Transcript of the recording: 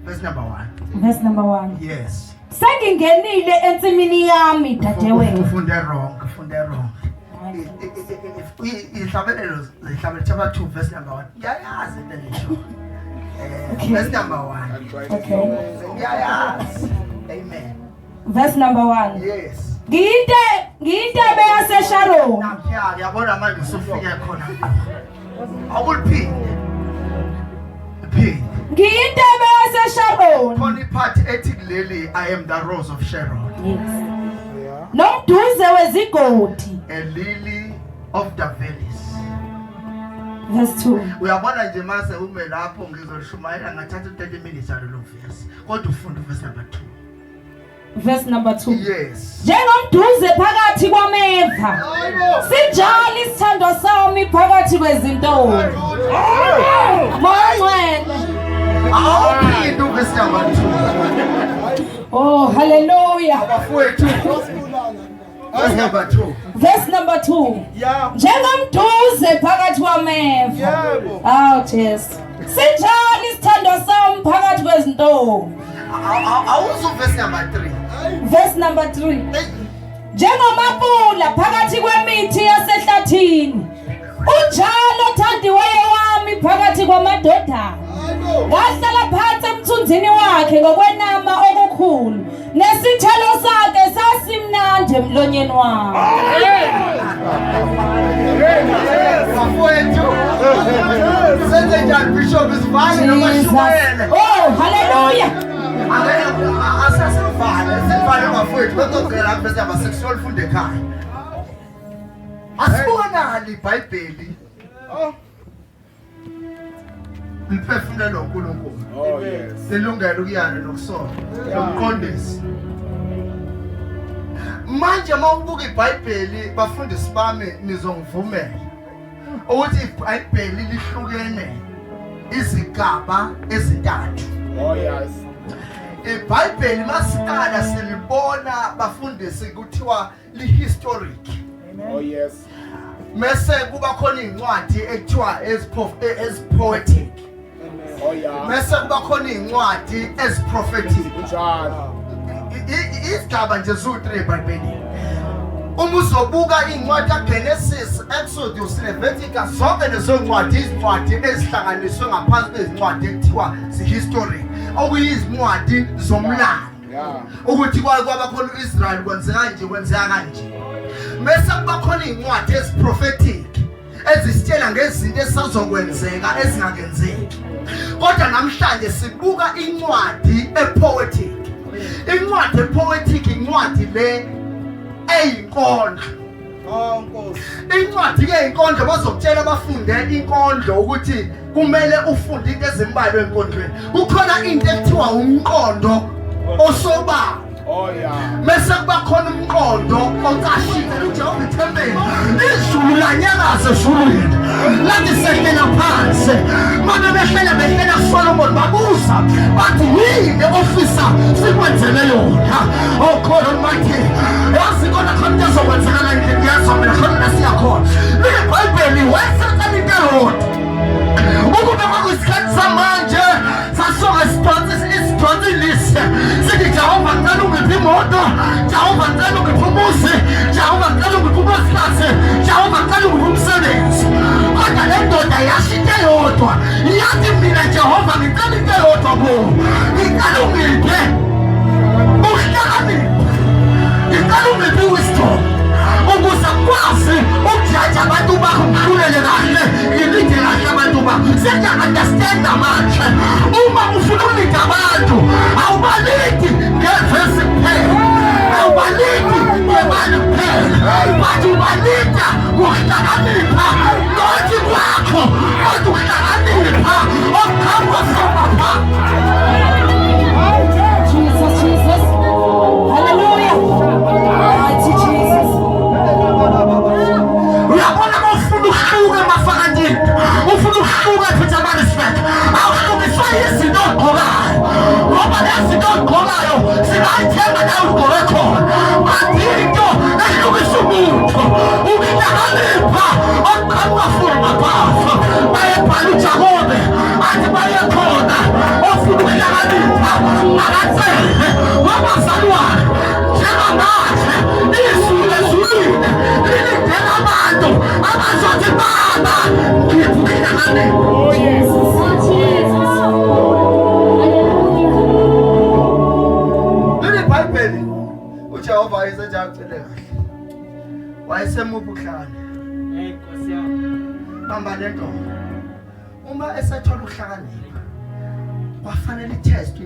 Verse number 1. Verse number 1. Yes. Sengingenile ensimini yami, dadewethu. Ufunde wrong, ufunde wrong. Ihlabelelo zihlabelelo chapter 2 verse number 1. Ngiyayazi into engisho. Okay. Verse number 1. Okay. Ngiyayazi. Amen. Verse number 1. Yes. Ngiyintebe yaseSharon. Namhla yabona manje usufike khona. Awuliphinde. Phinde. Ngiyintebe yaseSharon. Khona ipart ethi kuleli, "I am the rose of Sharon." Yes. Nomduze wezigodi. A lily of the valleys. Verse 2. Uyabona nje, mase ume lapho ngizoshumayela, ngathatha 30 minutes alelo verse, kodwa ufunda verse number 2. Verse number 2. Yes. Njengomduze phakathi kwameva, sinjalo isithandwa sami phakathi kwezintombi. Moya. Awuphinde uverse number 2. Oh, hallelujah. Abafowethu, verse number 2. Verse number 2. Njengomduze phakathi kwameva. Aw Jesu. Sinjalo isithandwa sami phakathi kwezintombi. Awuzu verse number 3. Verse number 3. Njengomapula phakathi kwemithi yasehlathini, unjalo thandiweyo wami phakathi kwamadodana. Ngahlala phansi emthunzini wakhe ngokwenama okukhulu, nesithelo sakhe sasimnandi emlonyeni wami. Bafowethu, senze njani, Bishop? Sivale noma Jesus. shumayele? Oh, hallelujah. Asasivale, sivale bafowethu, bezogcela verse number 6, siyolifunda ekhaya. Asibonali iBhayibheli liphefumulelwe uNkulunkulu. Oh yes. Lilungele ukuyala nokusola nokuqondisa. Manje uma ubuka iBhayibheli, bafundisi bami, nizongivumela ukuthi iBhayibheli lihlukene izigaba ezintathu. Oh yes. IBhayibheli masiqala silibona, bafundisi, kuthiwa lihistoric. Oh yes. Mese kuba khona incwadi ekuthiwa as poetic. Oh yeah. Mese kuba khona incwadi as prophetic. Kunjalo. Izigaba nje ziwu-3 eBhayibhelini. Uma uzobuka iy'ncwadi kaGenesis, Exodus, Leviticus, zonke lezo ncwadi izincwadi ezihlanganiswe ngaphansi kwezincwadi ekuthiwa zi-history, okuyizincwadi zomlando ukuthi kwake kwaba khona u-Israyeli, kwenzeka kanje, kwenzeka kanje. Bese kuba khona iy'ncwadi eziprophetic ezisitshela ngezinto ezisazokwenzeka ezingakenzeki, kodwa namhlanje sibuka incwadi epoetic. Incwadi epoetic, incwadi le eyinkondlo. Oh Nkosi. Incwadi ke inkondlo, bazokutshela abafunde inkondlo ukuthi kumele ufunde into ezimbalwa enkondlweni. Kukhona into ekuthiwa umqondo osobala, Oh yeah. mese kuba khona umqondo ocashile. UJehova ithempeli, izulu lanyakaza ezulwini, lathi sehlela phansi. Mabe behlela, behlela kuSolomon, babuza bathi, "Yini ofisa sikwenzele yona?" Oh God Almighty, yazi kona khona into ezokwenzakala endlini yazo. Mina khona la siyakhona, liBhayibheli wayesecela into eyodwa. Ukube kwakuyisikhathi samanje, sasuke sidonse ilist, sithi, "Jehova, ngicela ungiphe imoto. Jehova, ngicela ungiphe umuzi. Jehova, ngicela ungiphe unkosikazi. Jehova, ngicela ungiphe umsebenzi." Kodwa le ndoda yasho into eyodwa, yathi, "Mina Jehova, ngicela into eyodwa kuwo. Ngicela ungiphe ukuhlakanipha, ngicela ungiphe iwisdom ukuze ngikwazi ukujaja abantu bakho, ngihlulele kahle, ngilide kahle abantu bakho." Sekuya-understanda manje, uma ufuna ukulida abantu, awubalidi ngevesi kuphela, awubalidi ngemali kuphela, but ubalida ngokuhlakanipha, nothi kwakho, kodwa ukuhlakanipha okuqhamuka from above. Jesus, Jesus. Hallelujah. Mighty Jesus. Uyabona, uma ufuna ukuhluka emafakantini, ufuna ukuhluka ePietermaritzburg, awuhlukiswa izinto ozigqokayo, ngoba lezi zinto ozigqokayo singayithenga la uzigqoke khona. But into ehlukisa umuntu ukuhlakanipha okuqhamuka from above. Bayebhala uJakobe athi bayekhona ofuna ukuhlakanipha. Akatsele wabazalwane njengamanje izulu ezulwini lilindele abantu abazothi baba ngiphi ukuhlakanipha. Oh yes. Jesus. Hallelujah. Leli Bhayibheli uJehova wayesethi acele kahle. Wayesemupha ukuhlakanipha. Hey Nkosi yami. Bamba le nto. Uma esethola ukuhlakanipha kwafanele i-test.